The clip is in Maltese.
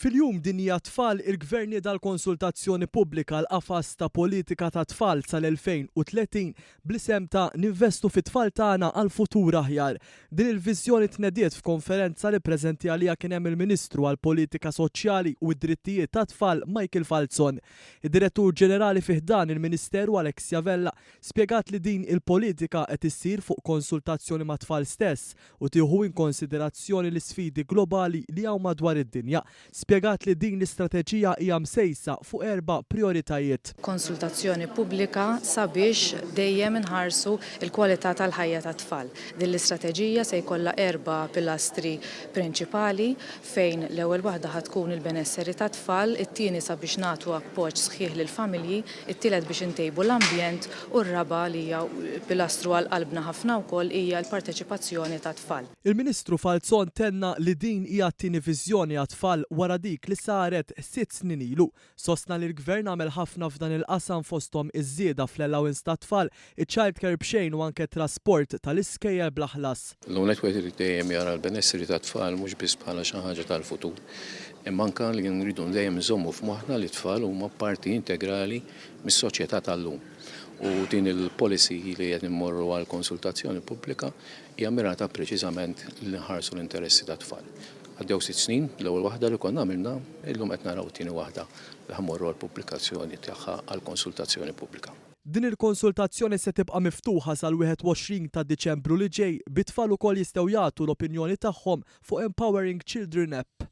Fil-Jum Dinji għat-Tfal, il-Gvern nieda l-konsultazzjoni pubblika għall-qafas ta' politika tat-tfal sal-2030 bl-isem ta' Ninvestu fit-Tfal Tagħna għal Futur Aħjar. Din il-viżjoni tnediet f'konferenza li preżenti għaliha kien hemm il-Ministru għall-Politika Soċjali u d-Drittijiet tat-Tfal Michael Falzon. Id-Direttur Ġenerali fi ħdan il-Ministeru Alexia Vella spjegat li din il-politika qed issir fuq konsultazzjoni mat-tfal stess u tieħu in konsiderazzjoni l-isfidi globali li hawn madwar id-dinja. Spjegat li din l-istrateġija hija msejsa fuq erba' prijoritajiet. Konsultazzjoni pubblika sabiex dejjem inħarsu l-kwalità tal-ħajja tat-tfal. Din l-istrateġija se jkollha erba' pilastri prinċipali fejn l-ewwel waħda ħa tkun il-benesseri tat-tfal, it-tieni sabiex nagħtu appoġġ sħiħ lill-familji, it-tielet biex intejbu l-ambjent u r-raba' li hija pilastru għal qalbna ħafna wkoll hija l-parteċipazzjoni tat-tfal. Il-Ministru Falzon tenna li din hija t-tieni viżjoni għat-tfal wara dik li saret sitt snin ilu. Sostna li l-Gvern għamel ħafna f'dan il-qasam fosthom iż-żieda fl-allowance tat-tfal, iċ-child care b'xejn u anke t-trasport tal-iskejjel bla ħlas. L-ewwel nett wieħed irid dejjem jara l-benesseri tat-tfal mhux biss bħala xi ħaġa tal-futur, imma anke li nridu dejjem inżommu f'moħħna li t-tfal huma parti integrali mis-soċjetà tal-lum. U din il-policy li qed immorru għal konsultazzjoni pubblika hija mirata preċiżament li nħarsu l-interessi tat-tfal. Għaddew sitt snin, l-ewwel waħda li konna għamilna, illum qed naraw it-tieni waħda li ħa mmorru għall-pubblikazzjoni tagħha għall-konsultazzjoni pubblika. Din il-konsultazzjoni se tibqa' miftuħa sal-21 ta' Diċembru li ġej, bit-tfal ukoll jistgħu jagħtu l-opinjoni tagħhom fuq Empowering Children App.